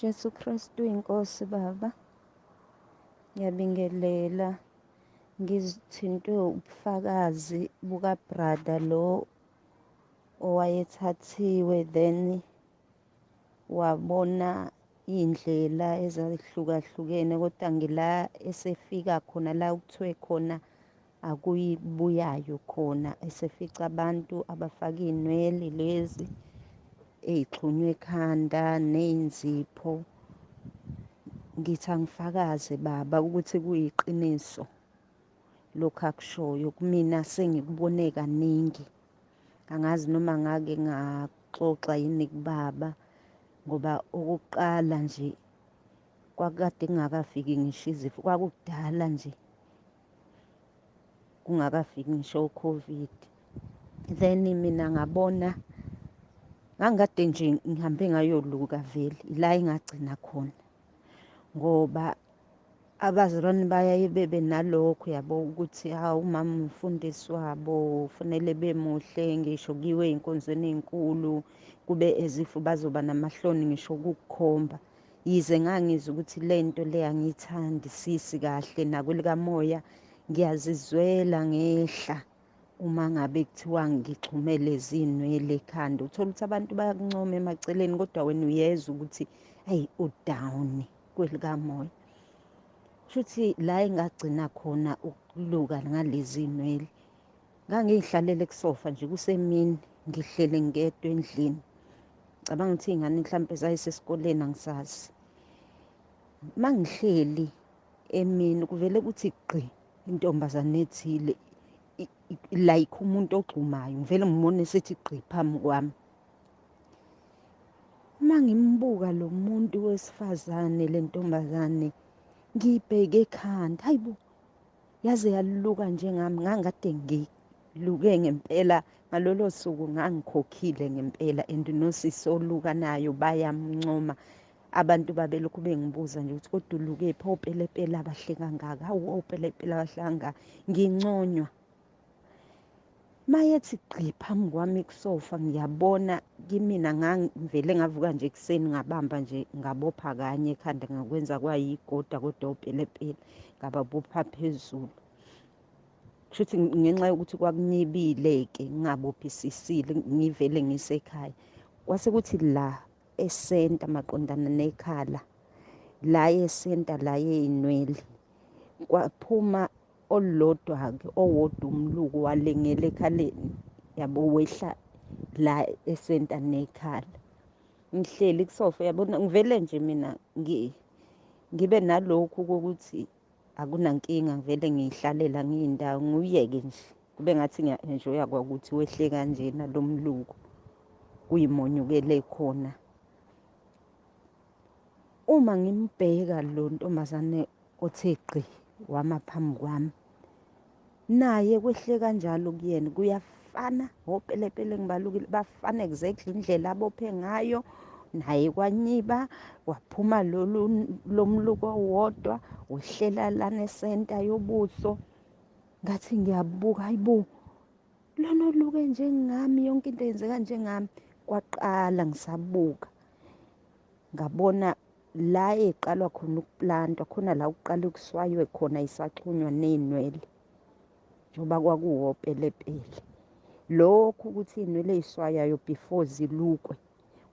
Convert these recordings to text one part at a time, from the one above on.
Jesu Kristu inkosi baba, ngiyabingelela. Ngizithintwe ubufakazi buka brother lo owayethathiwe, then wabona iy'ndlela ezahlukahlukene, kodwa ngila esefika khona la okuthiwe khona akuyibuyayo khona, esefica abantu abafaka iy'nwele lezi ey'xhunywe ekhanda ney'nzipho. Ngithi angifakaze baba ukuthi kuyiqiniso lokhu akushoyo. Kumina sengikubone kaningi, angazi noma ngake ngaxoxa yini kubaba, ngoba okokuqala nje kwakukade kungakafiki ngisho izifo, kwakukudala nje kungakafiki ngisho u-COVID. Then mina ngabona ngangikade nje ngihambe ngayoluka vele, ila engagcina khona, ngoba abazalwane bayaye bebe nalokho yabo ukuthi hawu umama umfundisi wabo kufanele bemuhle, ngisho kuyiwe ey'nkonzweni ey'nkulu kube ezifo bazoba namahloni ngisho ukukukhomba. Yize ngangizwa ukuthi le nto le angiyithandisisi kahle, nakwelikamoya ngiyazizwela ngehla uma ngabe kuthiwa ngixhume lezi zinwele ekhanda. Uthola ukuthi abantu bayakuncoma emaceleni, kodwa wena uyezwa ukuthi eyi u-down kwelikamoya. Kushuthi la engagcina khona ukuluka ngalezi zinwele, ngangiyihlalele kusofa nje kusemini, ngihlele ngedwa endlini. Ngicabanga ukuthi iy'ngane mhlampe zayisesikoleni, angisazi. Mangihleli emini kuvele kuthi gqi intombazane ethile, like umuntu ogxumayo, ngivele ngibone sethi gqi phambi kwami. Uma ngimbuka lo muntu wesifazane, le ntombazane, ngiyibheke ekhanda, hayi bo, yaze yaluka njengami. Ngangikade ngiluke ngempela ngalolo suku, ngangikhokhile ngempela, and nosisi oluka nayo bayamncoma. Abantu babelokhu bengibuza nje ukuthi kodwa ulukephi, opelepele abahle kangaka, hawu opelepele abahle kangaka, nginconywa. Mayethi gqi phambi kwami kusofa, ngiyabona kimina ngangivele ngavuka nje ekuseni, ngabamba nje ngabopha kanye ekhanda, ngakwenza kwayigoda kodwa opelepele ngababopha phezulu. Kushuthi ngenxa yokuthi kwakunyibile-ke ngingabophisisile, ngivele ngisekhaya. Kwase kuthi la esenta maqondana nekhala, la esenta la yey'nwele, kwaphuma olulodwa-ke owodwa umluko walengela ekhaleni yabo, wehla la esenta nekhala. Ngihleli kusofa yabona, ngivele nje mina ngibe nalokhu kokuthi akunankinga, ngivele ngiyihlalela ngiyindawo ngiyeke nje, kube ngathi ngiya-enjoya kwakuthi wehle kanjena lo mluko kuyimonyukele khona. Uma ngimbheka lo ntombazane othe gqi wama phambi kwami, naye kwehle kanjalo kuyena, kuyafana opelepele ngibalukile, bafana exactly indlela abophe ngayo, naye kwanyiba waphuma lolu lomluko owodwa wehlela lana esenta yobuso. Ngathi ngiyabuka, hayibo, lona oluke njengami, yonke into eyenzeka njengami. Kwaqala ngisabuka, ngabona la eqalwa khona ukuplantwa khona, la kuqala kuswaywe khona isaxhunywa ney'nwele, njengoba kwakuwopelepele. Lokhu ukuthi iy'nwele ey'swayayo before zilukwe,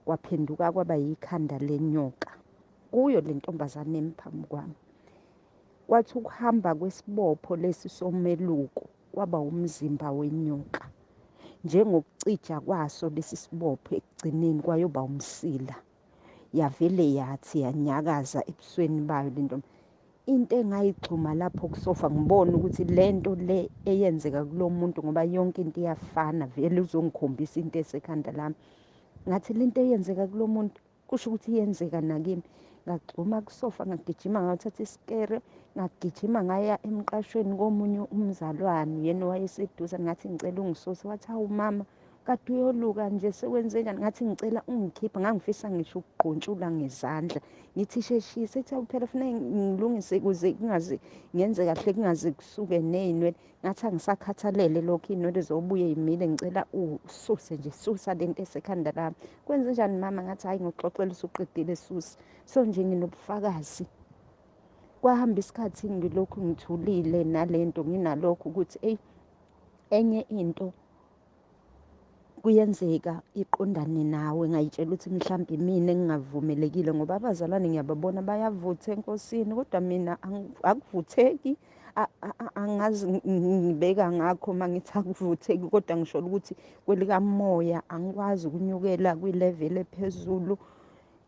kwaphenduka kwaba yikhanda lenyoka kuyo le ntombazane emi phambi kwami. Kwathi ukuhamba kwesibopho lesi someluko kwaba umzimba wenyoka, njengokucija kwaso lesi sibopho ekugcineni kwayoba umsila. Yavele yathi yanyakaza ebusweni bayo le ntombi. Into engayigxuma lapho kusofa, ngibona ukuthi lento le eyenzeka kulo muntu, ngoba yonke into iyafana, vele uzongikhombisa into esekhanda lami. Ngathi lento eyenzeka kulo muntu kusho ukuthi iyenzeka nakimi. Ngagxuma kusofa, ngagijima, ngathatha isikere, ngagijima ngaya emqashweni komunye umzalwane, yena wayeseduze. Ngathi ngicela ungisuse. Wathi hawu mama, Kade uyoluka nje sekwenze njani? Ngathi ngicela ungikhipha, ngangifisa ngisho ukugqontshula ngezandla. Ngithi sheshisa, ethi phela kufanele ngilungise ukuze kungaze ngenze kahle, kungaze kusuke ney'nwele. Ngathi angisakhathalele lokho, iy'nwele zobuye y'mile, ngicela ususe nje, susa lento esekhanda lami. Kwenze njani mama? Ngathi hhayi, ngokuxoxela usuqedile, susa. So nje nginobufakazi. Kwahamba isikhathi ngilokhu ngithulile nalento, nginalokho ukuthi eyi, enye into kuyenzeka iqondane nawe. Ngayitshela ukuthi mhlawumbe mina engingavumelekile, ngoba abazalwane ngiyababona bayavutha enkosini, kodwa mina akuvutheki. Angazi ngibeka ngakho uma ngithi akuvutheki, kodwa ngisho ukuthi kwelikamoya angikwazi ukunyukela kwi-level ephezulu,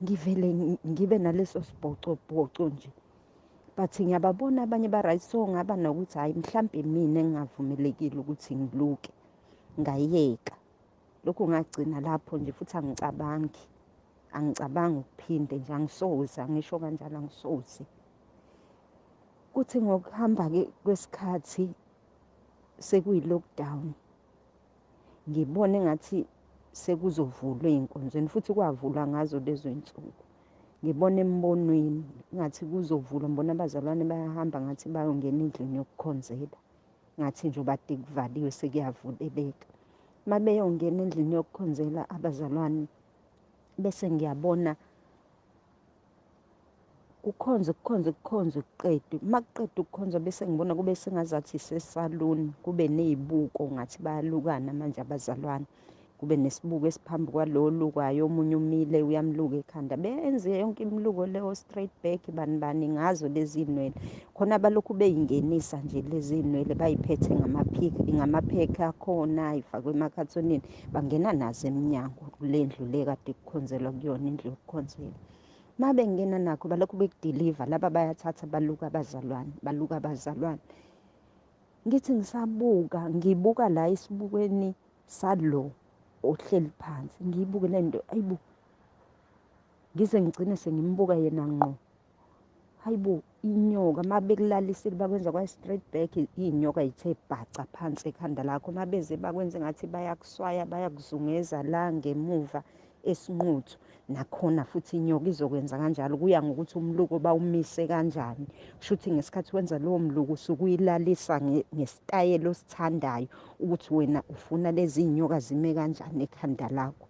ngivele ngibe naleso sibhocobhoco nje. But ngiyababona abanye ba-right, so ngaba nokuthi hhayi, mhlampe mina engingavumelekile ukuthi ngiluke, ngayeka. Lokhu ngagcina lapho nje, futhi angicabangi ukuphinde nje, angisoze, angisho kanjalo, angisoze. Kuthi ngokuhamba-ke kwesikhathi sekuyi-lockdown, ngibone engathi sekuzovulwa ey'nkonzweni, futhi kwavulwa ngazo lezo y'nsuku. Ngibona embonweni ngathi kuzovulwa, ngibona abazalwane bayahamba ngathi bayongena endlini yokukhonzela, ngathi nje kade kuvaliwe sekuyavuleleka. Uma beyongena endlini yokukhonzela abazalwane, bese ngiyabona kukhonzwe kukhonzwe kukhonzwe kuqedwe. Uma kuqedwa ukukhonzwa bese ngibona kube sengazathi isesaluni, kube ney'buko ngathi bayalukana manje abazalwane, kube nesibuko esiphambi kwalo olukayo, omunye umile uyamluka ekhanda, benze yonke imiluko leyo straight back bani bani ngazo lezi iy'nwele. Khona abalokhu bey'ngenisa nje lezi iy'nwele, bayiphethe ngamaphekha akhona, ifakwe emakhathonini, bangena nazo emnyango kule ndlu le kade kukhonzelwa kuyona, indlu yokukhonzela. Uma bengena nakho balokhu bekudiliva, laba bayathatha baluka abazalwane, baluka abazalwane. Ngithi ngisabuka, ngibuka la esibukweni salo ohleli phansi, ngiyibuke le nto, ayibo, ngize ngigcine sengimbuka yena ngqo. Hayibo, inyoka uma bekulalisile bakwenza kwa-straight back, iy'nyoka yithe bhaca phansi ekhanda lakho. Uma beze bakwenze ngathi bayakuswaya, bayakuzungeza la ngemuva esinquthu, nakhona futhi inyoka izokwenza kanjalo. Kuya ngokuthi umluko bawumise kanjani. Kusho ukuthi ngesikhathi wenza lowo mluko usuke uyilalisa ngesitayela osithandayo, ukuthi wena ufuna lezi iy'nyoka zime kanjani ekhanda lakho.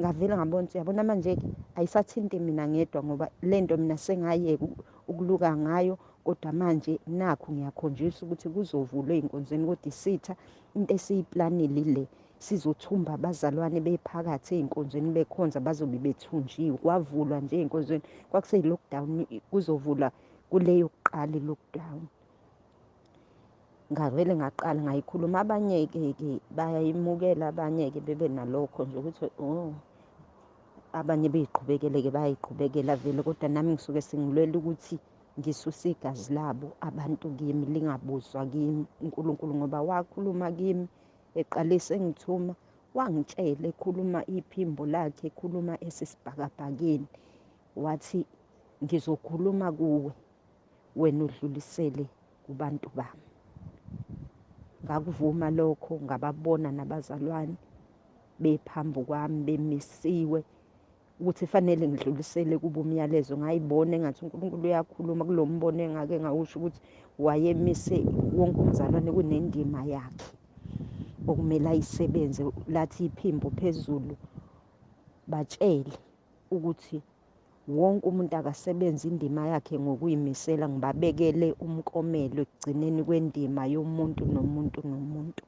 Ngavele ngabona ukuthi yabona manje-ke ayisathinti mina ngedwa, ngoba le nto mina sengayeka ukuluka ngayo, kodwa manje nakhu ngiyakhonjiswa ukuthi kuzovulwa ey'nkonzweni, kodwa isitha into esiyiplanile le, sizothumba abazalwane bephakathi ey'nkonzweni bekhonza, bazobe bethunjiwe. Kwavulwa nje ey'nkonzweni, kwakuseyi-lockdown, kuzovulwa kule yokuqala i-lockdown. Ngavele ngaqala ngayikhuluma, abanye-ke ke bayayimukela, abanye-ke bebe nalokho nje ukuthi oh, abanye beyiqhubekele-ke bayayiqhubekela vele, kodwa nami ngisuke sengilwela ukuthi ngisuse igazi labo abantu kimi, lingabuzwa kimi uNkulunkulu, ngoba wakhuluma kimi eqalise engithuma, wangitshela ekhuluma iphimbo lakhe, ekhuluma esisibhakabhakeni, wathi ngizokhuluma kuwe, wena udlulisele kubantu bami. Ngakuvuma lokho, ngababona nabazalwane bephambi kwami bemisiwe ukuthi fanele ngidlulisele kubo umyalezo. Ngayibona engathi uNkulunkulu uyakhuluma kulo mbono engake ngawusho ukuthi wayemise wonke umzalwane kunendima yakhe okumele ayisebenze. Lathi iphimbo phezulu, batshele ukuthi wonke umuntu akasebenze indima yakhe ngokuyimisela, ngibabekele umklomelo ekugcineni kwendima yomuntu nomuntu nomuntu.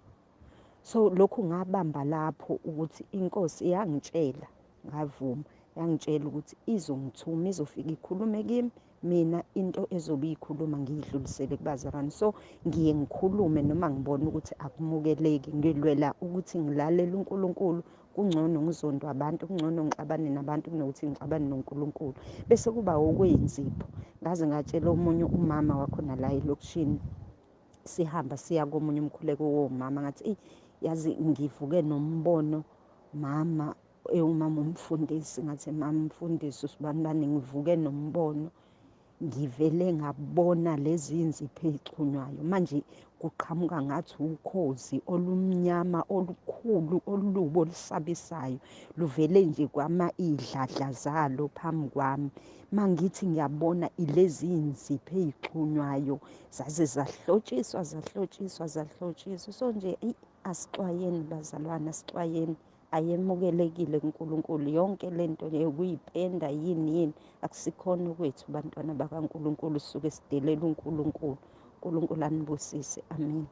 So lokhu ngabamba lapho ukuthi inkosi yangitshela, ngavuma, yangitshela ukuthi izongithuma, izofika ikhulume kimi, mina into ezobe ikhuluma ngiyidlulisele kubazalwane. So ngiye ngikhulume noma ngibona ukuthi akumukeleki, ngilwela ukuthi ngilalele uNkulunkulu. Kungcono ngizondwa abantu, kungcono ngixabane nabantu kunokuthi ngixabane noNkulunkulu. Bese kuba okweyinzipho. Ngaze ngatshela omunye umama wakhona la elokishini, sihamba siya komunye umkhuleko womama, ngathi eyi, yazi ngivuke nombono mama, umama umfundisi, ngathi mama umfundisi usibani bani, ngivuke nombono, ngivele ngabona lezi zinzipho ey'xhunywayo. Manje Kuqhamuka ngathi ukhozi olumnyama olukhulu olubi olusabisayo, luvele nje kwama iy'dladla zalo phambi kwami. Mangithi ngiyabona ilezi iy'nzipho ey'xhunywayo, zaze zahlotshiswa zahlotshiswa zahlotshiswa. So nje eyi, asixwayeni bazalwane, asixwayeni, ayemukelekile kuNkulunkulu yonke lento yokuyipenda yini yini, akusikhona kwethu bantwana bakaNkulunkulu, sisuke sidelela uNkulunkulu. uNkulunkulu anibusise, amen.